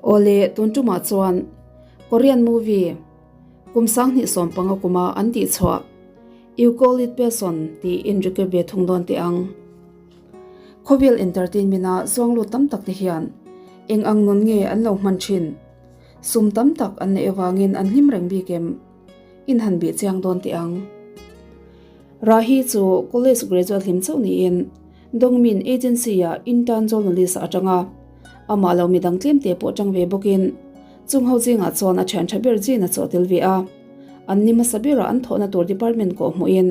Awle, tun tumah chuan Korean movie kum 2015 kuma an tihchhuah You Call It Passion tih in recap ve thung dawn teh ang. Khawvel entertainment a zuang lut tam tak te hian eng ang nun nge an lo hman thin? Sum tam tak an neih avangin an hlim reng bik em? In han bih chiang dawn teh ang. Rahi chu college graduate hlim chauh niin Dongmin agency ah intern journalist ah a tang a, amah lo midang tlem te pawh tang ve bawkin chung ho zingah chuan a thian tha ber Jin a chawh tel ve a. An ni hmasa berah an thawhna tur department kawh hmuhin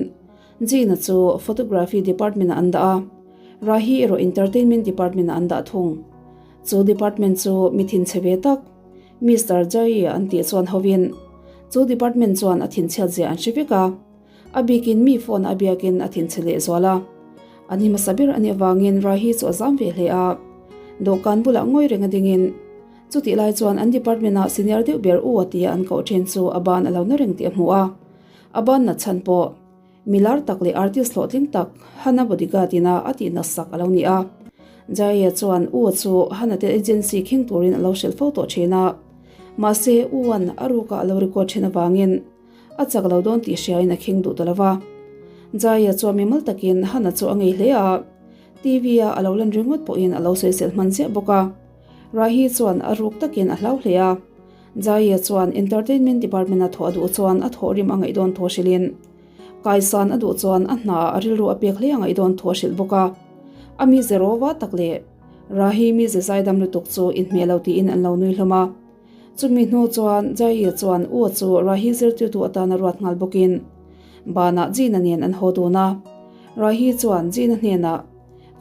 Jin-a chu photography department ah an dah a, Rahi erawh entertainment department ah an dah thung. Chu department chu mi thinchhe ve tak Mister Jai-a an tih chuan hovin chu department chuan a thinchhiat zia an hre vek a. A bikin mi phone a biakin a thinchhe leh zual a. An hi hmasa ber a nih avangin Rahi chu a zam ve hle a. Dawhkan bulah ngawi reng a dingin chutih lai chuan an department ah senior deuh ber u a tia an koh then chu a ban a lo na reng tih a hmu a. A ban nat chhan pawh milar tak leh artist hlawhtling tak Hana bodyguard ina a tih nat sak a lo ni a. Jaya chuan U chu Hana te agency khing turin a lo hrilh fo tawh thin a. Mahse U-a'n a ruka a lo record thin avangin A chak lo dawn tih hriain a khing duh ta lo va. Jaya chuan mimal takin Hana chu a ngei hle a, TV-a a lo lan ringawt pawhin a lo sawisel hman ziah bawk a. Rahi chuan a ruk takin a hlau hle a. Jaya chuan Entertainment Department-a thawh a duh chuan a thawhrim a ngaih dawn thu a hrilhin, kaisan a duh chuan a hnaah a rilru a pek hle a ngaih dawn thu a hrilh bawk a. A mize rawva tak leh Rahi mize zaidam lutuk chu inhmeh lo tiin an lo nui hlawm a. Chumi hnu chuan Jair chuan U chu Rahi zirtirtu atana ruat nghal bawkin banah Gina nen an haw dun a. Rahi chuan Gina hnenah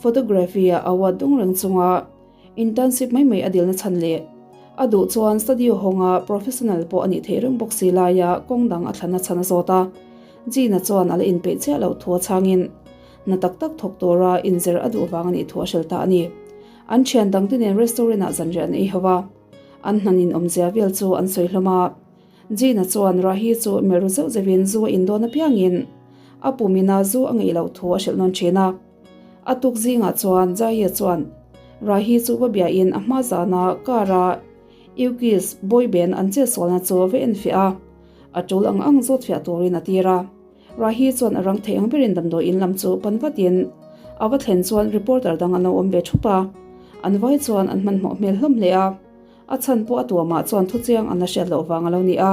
photography-a award dung reng chunga internship mai mai a dilna chhan leh a duh chuan studio hawnga professional pawh a nih theih reng bawk si laia kawng dang a thlanna chhan a zawt a. Gina chuan a la inpeih chiah loh thu a chhangin hna tak tak thawk tura inzir a duh vang a nih thu a hrilh ta a ni. An thian dangte nen restaurant-ah zanriah an ei ho va. An hnan in awmzia vel chu an sawi hlawm a. Gina chuan Rahi chu melh ru zeuh zeuhin zu a indawn apiangin a pumina zu a ngeih loh thu a hrilh nawn thin a. A tuk zingah chuan Jaiya chuan Rahi chu va biahin a hma zana car a Eukis boy band an chetsualna chu va enfiah a, a tul ang ang zawt fiah turin a tir a. Rahi chuan a rang thei ang berin damdawi in lam chu pan vatin a va thlen chuan reporter dang an lo awm ve thup a, an vai chuan an hmanhmawh hmel hlawm hle a, a chhan pawh a tuamah chuan thuchiang an la hriat loh vang a lo ni a.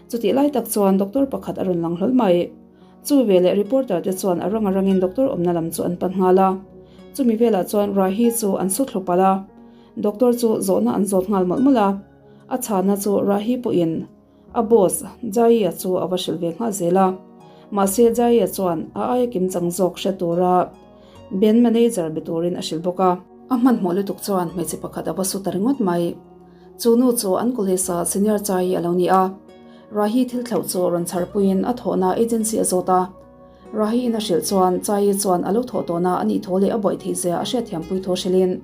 Chutih lai tak chuan doctor pakhat a rawn lang hlawl mai. Chu veleh reporter te chuan a rang a rangin doctor awmna lam chu an pan nghal a, chumi velah chuan Rahi chu an su thlu palh a, doctor chu zawhna an zawt nghal mawlh mawlh a, a chhana chu Rahi pawhin A boss, Jaiya chu a va hrilh ve nghal zel a. Mahse Jaiya chuan a aia kim chang zawk hre tura band manager be turin a hrilh bawk a. A hmanhmawh lutuk chuan hmeichhe pakhat a va su ta ringawt mai. Chu nu chu an college a senior Chai a lo ni a. Rahi thil thlauh chu rawn chharpuiin a thawhna agency a zawt a. Rahi in a hrilh chuan Chai chuan a lo thawh tawhna a nih thaw leh a buaih theih zia a hriatthiampui thaw hrilhin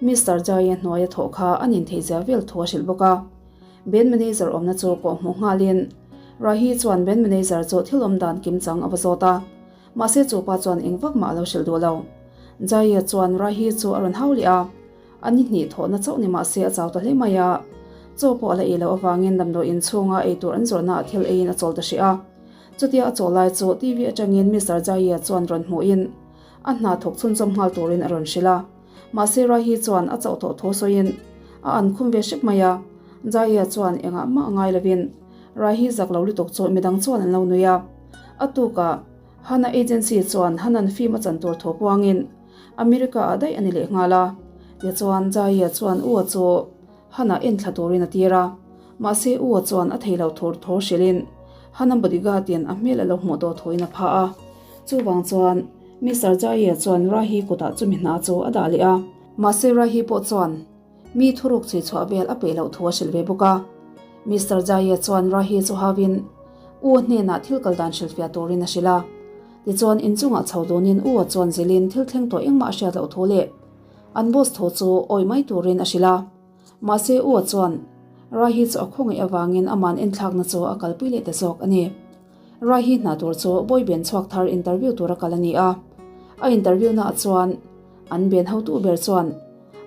Mister Jaiya hnuaia thawh kha a nin theih zia vel thu a hrilh bawk a. Band manager awmna chu pawh hmuh nghalin Rahi chuan band manager chu thil awm dan kim chang a va zawt a, mahse chu pa chuan eng vak mah a lo hrilh duh lo. Jaiya chuan Rahi chu a rawn hau leh a, a ni hnih thawhna chauh ni mahse a chau ta hle mai a, chaw pawh a la ei loh avangin damdawi in chhunga ei tur an zawrhna ah thil eiin a chawl ta hrih a. Chutia a chaw lai chu TV atangin Mister Jaiya chuan rawn hmuhin a hna thawk chhunzawm nghal turin a rawn hrilh a. Mahse Rahi chuan a chauh tawh thaw sawiin a an khum ve hrep mai a, Jaiya chuan engah mah a ngai lovin Rahi zak lo lutuk chu midang chuan an lo nui a. A tukah Hana agency chuan Hanan film a chan tur thaw puangin America ah daih a ni leh nghal a, tichuan Jaiya chuan U-a chu Hana en thla turin a tir a, mahse U-a chuan a thei lo thur thaw hrilhin Hana bodyguard in a hmel a lo hmuh tawh thuin a pha a, chuvang chuan Mister Jaiya chuan Rahi kutah chumi hna chu a dah leh a. Mahse Rahi pawh chuan mi thuruk chhui chhuah vel a peih loh thu a hrilh ve bawk a. Mister Jaiya chuan Rahi chu hauin U-a hnenah thil kal dan hrilhfiah turin a hrilh a. Tichuan inchungah chho dunin U-a chuan zilhin thil thleng tawh engmah a hriat loh thu leh an boss thu chu awih mai turin a hrilh a. Mahse U-a chuan Rahi chu a khawngaih avangin aman enthlakna chu a kalpui leh ta zawk a ni. Rahi hna tur chu boy band chhuak thar interview tura kal a ni a. A interview naah chuan an band hotu ber chuan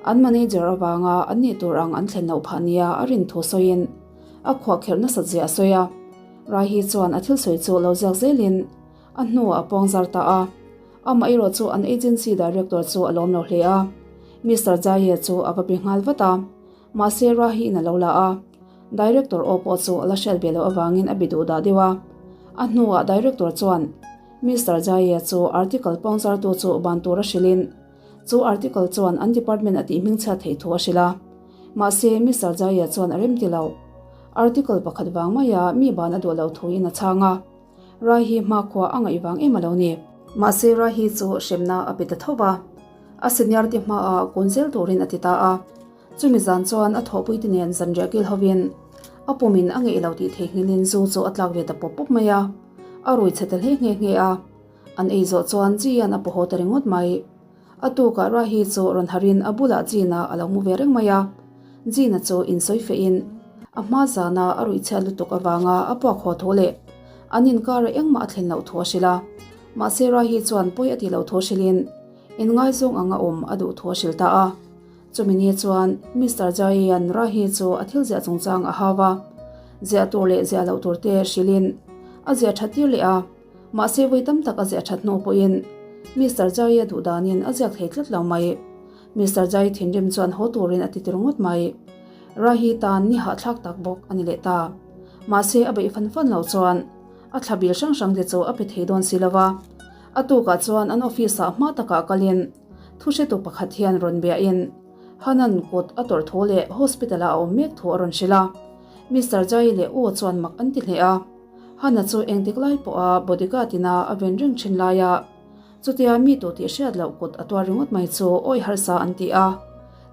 An manager avanga an nih tur ang an thlen loh phah nia a rin thu sawiin a khuahkherh nasat zia a sawi a. Rahi chuan a thil sawi chu lo ziak zelin a hnuah a puang zar ta a. Amah erawh chu an agency director chu a lawm lo hle a. Mister Jaye chu a va be nghal vat a. Mahse Rahiin a lo la a. Director aw pawh chu a la hriat ve loh avangin a be duh dah deuh a. A hnuah director chuan Mister Jaye chu article puang zartu chu ban tur a hrilhin Chu article chuan an department a tih hmingchhiat theih thu a hrilh a. Mahse, Mister Jaya chuan a rem ti lo. Article pakhat vang maia mi ban a duh loh thuin a chhang a. Rai hi hmakhua a ngaih vang em a lo ni. Mahse, Rai hi chu hremna a pe ta tho va. A senior te hmaah kun zel turin a ti ta a. Chumi zan chuan a thawhpuite nen zanriah kil hovin a pumin a ngeih lo tih theihnghilhin zu chu a tlak ve ta pawp pawp mai a. A rui chhe ta hle nghe nghe a. An ei zawh chuan Ji-an a paw haw ta ringawt mai. A tukah Rahi chu rawn harin a bulah Jin-a a lo mu ve reng mai a. Jin-a chu insawi fehin a hma zana a ruih chhiat lutuk avanga a puak haw thu leh an inkara engmah a thlen loh thu a hrilh a. Mahse Rahi chuan pawi a tih loh thu hrilhin inngaizawng anga awm a duh thu a hrilh ta a. Chumi ni chuan Mister Jai-a'n Rahi chu a thil ziah chungchang a hau a. Ziah tur leh ziah loh tur te hrilhin a ziah that tir leh a. Mahse vawi tam tak a ziah that hnu pawhin Mister Jai a duh danin a ziak thei tlat lo mai. Mister Jai thinrim chuan haw turin a ti tir ngawt mai. Rahi tan ni hahthlak tak bawk a ni leh ta. Mahse a beih fan fan lo chuan a thla bil hrang hrang te chu a pe thei dawn si lo va. A tukah chuan an office ah hma takah kalin thuhretu pakhat hian rawn biahin Hanan kut a tawrh thu leh hospital ah a awm mek thu a rawn hrilh a. Mister Jai leh U chuan mak an ti hle a. Hana chu engtik lai pawha bodyguard ina a ven reng thin laia chutia mi tu tih hriat loh kut a tuar ringawt mai chu awi harsa an ti a.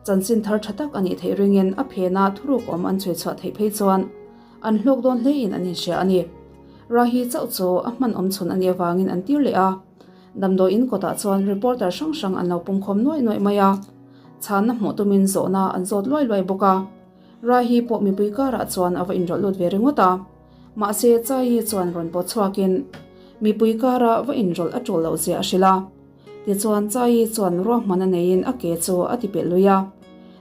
Chanchin thar tha tak a nih theih ringin a phena thuruk awm an chhui chhuah theih phei chuan an hlawk dawn hlein an inhria a ni. Rahi chauh chu a hman awm chhun a nih avangin an tir leh a. Damdawiin kawtah chuan reporter hrang hrang an lo pungkhawm nuaih nuaih mai a. Chhanna hmuh tumin zawhna an zawt luai luai bawk a. Rahi pawh mipui karah chuan a va inrawlh lut ve ringawt a. Mahse, Chai-i chuan rawn pawt chhuakin mipui kara va inrawlh a tul loh zia a hrilh a. Tichuan, Chai-i chuan ruahman a neiin a ke chu a ti pelh lui a.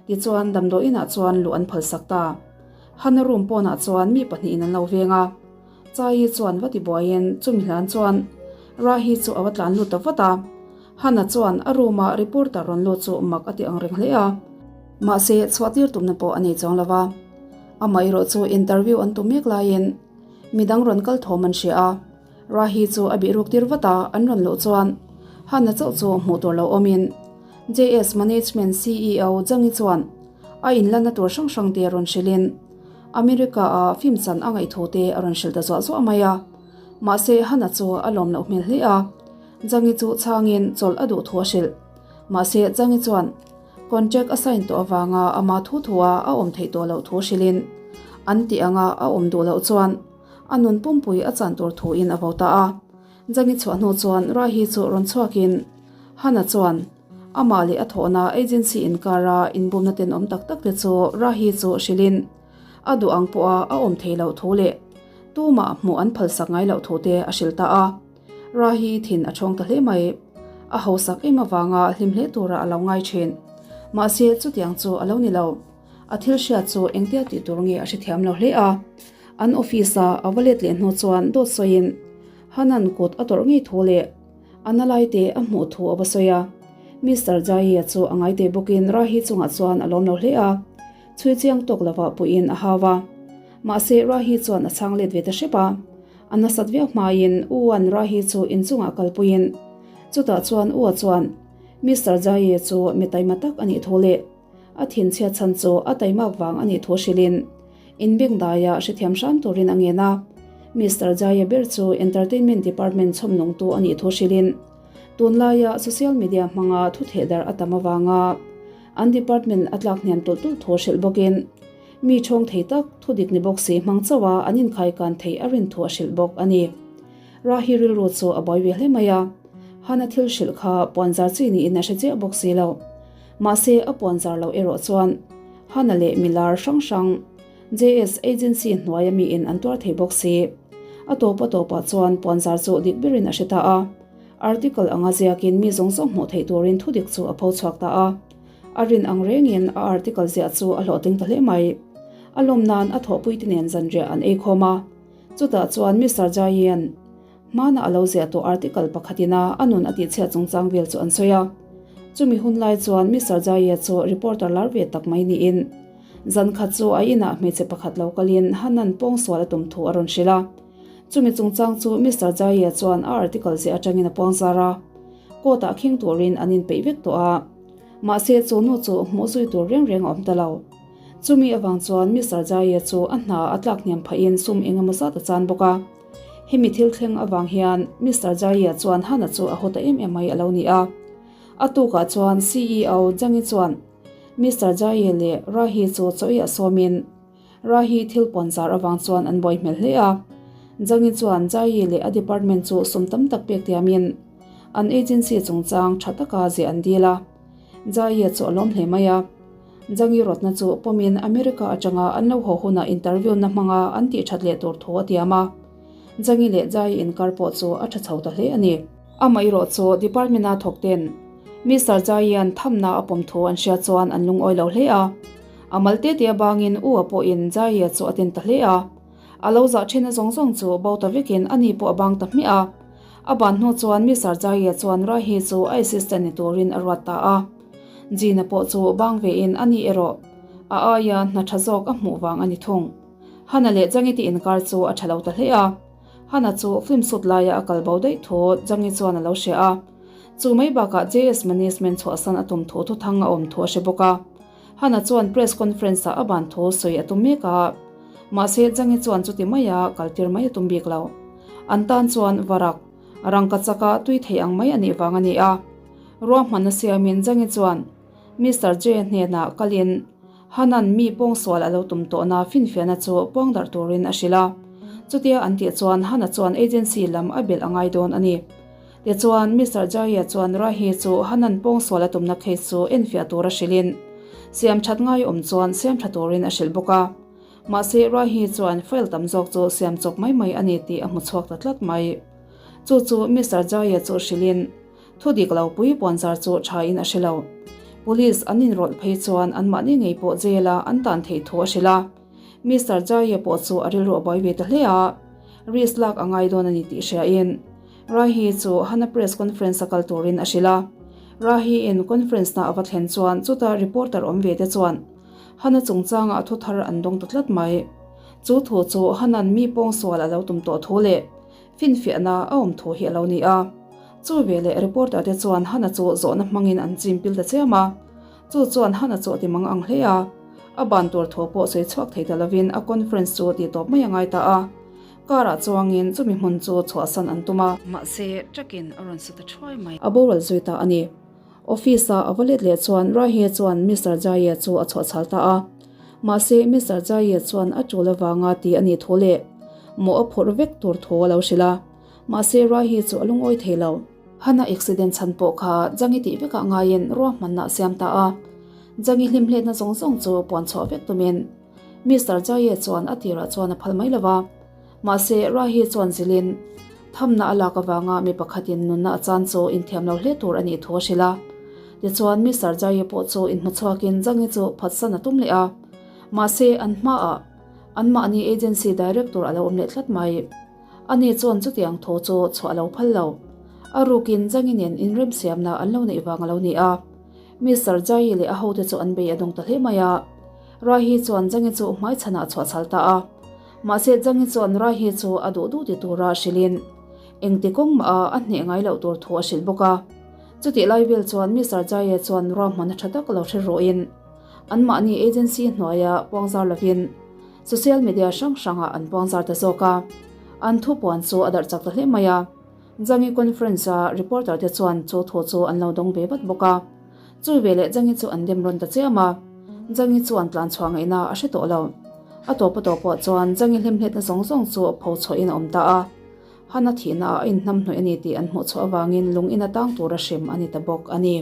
Tichuan, damdawiinah chuan luh an phalsak ta. Hana room pawnah chuan mi pahnihin an lo veng a. Chai-i chuan va ti buaiin chumi hlan chuan Rahi chu a va tlan lut ta vat a. Hana chuan a room-a reporter rawn lut chu mak a ti ang reng hle a. Mahse, chhuahtir tumna pawh a nei chuang lo va. Amah erawh chu interview an tum mek laiin midang rawn kal thawm an hria a, Rahi chu a bih ruk tir vat a, an rawn luh chuan Hana chauh chu hmuh tur lo awmin JS Management ceo Jangi chuan a inlanna tur hrang hrang te rawn hrilhin America ah film chan a ngaih thu te a rawn hrilh ta zuah zuah mai a, mahse Hana chu a lawm loh hmel hle a, Jangi chu chhangin chawlh a duh thu a hrilh. Mahse Jangi chuan Contract a sign tawh avanga ama thu thua a awm theih tawh loh thu hrilhin an tih anga a awm duh loh chuan a nun pumpui a chan tur thuin a vo ta a. Jangi chhuah hnu chuan Rahi chu rawn chhuakin Hana chuan amah leh a thawhna agency inkara inbumna tenawm tak tak te chu Rahi chu hrilhin a duh ang pawha a awm theih loh thu leh tumah hmuh an phalsak ngai loh thu te a hrilh ta a. Rahi thin a chhawng ta hle mai. A hausak em avanga hlim hle tura a lo ngai thin. Mahse, chutiang chu a lo ni lo. A thil hriat chu engtia tih tur nge a hrethiam lo hle a. An office-a a va let leh hnu chuan dawt sawiin Hanan kut a tawrh ngei thu leh a na lai te a hmuh thu a va sawi a. Mister Jaiya chu a ngai te bawkin Rahi chungah chuan a lawm lo hle a. Chhui chiang tawk lovah puiin a hau a. Mahse, Rahi chuan a chhang let ve ta hrep a. A nasat viau hmaiin U an Rahi chu inchungah kalpuiin chutah chuan U a chuan Mister Jaye chu mi taima tak a nih thu leh a thinchhiat chhan chu a taimak vang a nih thu hrilhin inbengdaia hrethiam hram turin a ngen a. Mister Jaye ber chu Entertainment Department chhawmnungtu a nih thu hrilhin tunlaia social media hmanga thu thehdarh a tam avanga an department a tlak hniam tulh tulh thu hrilh bawkin Mi chhawng thei tak, thu dik ni bawk si hmang chauh a an inkhai kan theih a rin thu a hrilh bawk a ni. Rahi rilru chu a buai ve hle mai a, Hana thil hrilh kha puanzar chi niin a hre chiah bawk si lo. Mahse, a puanzar loh erawh chuan Hana leh milar hrang hrang JS Agency hnuaia miin an tuar thei bawk si. A tawp a tawpah chuan puanzar chu dik berin a hre ta a, article anga ziakin mi zawng zawng hmuh theih turin thu dik chu a pho chhuak ta a. A rin ang rengin a article ziah chu a hlawhtling ta hle mai. A lawm nan a thawhpuite nen zanriah an ei khawm a. Chutah chuan Mister Jaian hmana a lo ziah tawh article pakhatin a a nun a tihchhiat chungchang vel chu an sawi a. Chumi hun lai chuan Mister Jaia chu reporter lar ve tak mai niin zan khat chu a inah hmeichhe pakhat lo kalin Hanan pawngsual a tum thu a rawn hrilh a. Chumi chungchang chu Mister Jaia chuan a article ziah atangin a puangzar a. Court ah khing turin an inpeih vek tawh a. Mahse chu nu chu hmuh zui tur reng reng a awm ta lo. Chumi avang chuan Mister Jaia chu a hna a tlak hniam phahin sum eng emaw zat a chan bawk a. Hemi thil thleng avang hian Mister Jaia chuan Hana chu a haw ta em em mai a lo ni a. A tukah chuan CEO Jangi chuan Mister Jaia leh Rahi chu chaw ei a sawmin Rahi thil pawn zar avang chuan an buai hmel hle a. Jangi chuan Jayi leh a department chu sum tam tak pek tiamin an agency chungchang tha taka ziah an dil a. Jayi chu a lawm hle mai a. Jangi rawtna chu pawmin America atanga an lo haw hunah interview na hmanga an tih that leh tur thu a tiam a. Jangi leh Jayi inkar pawh chu a tha chho ta hle a ni. Amaherawh chu department-a thawk ten Mister Jayi-a'n thamna a pawm thu an hria chuan an lungawi lo hle a. A mal te te abangin U a pawhin Jayi-a chu a tin ta hle a. A lo zah thin a zawng zawng chu bo ta vekin ani pawh a bang ta hmiah a. A ban hnu chuan Mister Jayi-a chuan Rahi chu a assistant ni turin a ruat ta a. Gina pawh chu bang vein ani erawh a aia hna tha zawk a hmuh vang a ni thung. Hana leh Jangi te inkar chu a tha lo ta hle a. Hana chu film shoot laia a kal bo daih thu Jangi chuan a lo hria a. Chu mai bakah JS Management chhuahsan a tum thu thuthang a awm thu a hre bawk a. Hana chuan press conference ah a ban thu sawi a tum mek a. Mahse Jangi chuan chuti maia kaltir mai a tum bik lo. An tan chuan varak, rangka chaka tui thei ang mai a nih vang a ni a. Ruahmanna siamin Jangi chuan Mister J hnenah kalin Hanan mi pawngsual a lo tum tawhna finfiahna chu puangdarh turin a hrilh a. Chutia an tih chuan Hana chuan agency lam a belh a ngai dawn a ni. Tichuan Mister Jaya chuan Rahi chu Hanan pawngsual a tumna case chu enfiah tura hrilhin siam that ngai awm chuan siam tha turin a hrilh bawk a. Mahse Rahi chuan file tam zawk chu siam chawp mai mai a ni tih a hmu chhuak ta tlat mai. Chu chu Mister Jaya chu hrilhin Thu dik lo pui puanzar chu tha in a hre lo. Police an inrawlh phei chuan anmahni ngei pawh jail a an tan theih thu a hrilh a. Mister Jaiye pawh chu a rilru a buai ve ta hle a. Risk lak a ngai dawn a ni tih hria in Rahi chu Hana press conference a kal turin a hrilh a. Rahi in conference na a va thlen chuan chuta reporter awm ve te chuan Hana chungchangah thu thar an dawng ta tlat mai. Chu thu chu Hana'n mi pawngsual a lo tum tawh thu leh Finfiahna a awm thu hi a lo ni a. Chu veleh reporter te chuan Hana chu zawhna hmangin an chim pil ta chiam a. Chu chuan Hana chu a ti mang ang hle a. A ban tur thu pawh sawi chhuak thei ta lovin a conference chu tih tawp mai a ngai ta a. Car ah chuangin chumi hmun chu chhuahsan an tum a. Mahse, truck-in a rawn su ta thuai mai. A boral zui ta a ni. Office a a va let leh chuan Rahe chuan Mister Jaiya chu a chhuahchhal ta a. Mahse, Mister Jaiya chuan a tul avanga ti a nih thu leh mawh a phurh vek tur thu a lo hrilh a. Mahse, Rahe chu a lungawi thei lo. Hana accident chhan pawh kha Jangi tih vekah ngaiin ruahmanna a siam ta a. Jangi hlimhletna zawng zawng chu puan chhuah vek tumin Mister Jaiya chuan a tirah chuan a phal mai lo va. Mahse, Rahi chuan zilin thamna a lak avanga mi pakhatin nunna a chan chu inthiam lo hle tur a nih thu a hrilh a. Tichuan, Mister Jaiye pawh chu inhmu chhuakin Jangi chu phatsan a tum leh a. Mahse, an hmaah anmahni agency director a lo awm leh tlat mai. Ani chuan chutiang thu chu chhuah a lo phal lo. A rukin Jangi nen inremsiamna an lo neih vang a lo ni a. Mister Jaiye leh a hote chu an bei a dawng ta hle mai a. Rahi chuan Jangi chu hmaichhanah a chhuahchhal ta a. Mahse Jangi chuan Rahi chu a duh duh ti tura hrilhin engti kawng mah a a hneh ngai loh tur thu a hrilh bawk a. Chutih lai vel chuan Mister Jaiye chuan ruahmanna tha tak lo hre rawhin anmahni agency hnuaia puangzar lovin social media hrang hrangah an puangzar ta zawk a. An thu puan chu a darh chak ta hle mai a. Jangi conference a reporter te chuan chu thu chu an lo dawng ve vat bawk a. Chu veleh Jangi chu an dem rawn ta chiam a. Jangi chuan tlan chhuah ngaihna a hre tawh lo. A tawp a tawp pawh chuan Jangi hlimhletna zawng zawng chu pho chhuahin a awm ta a. Hana thihna ah a inhnam hnawih a ni tih an hmuh chhuah avangin lung in a tang tura hrem a ni ta bawk a ni.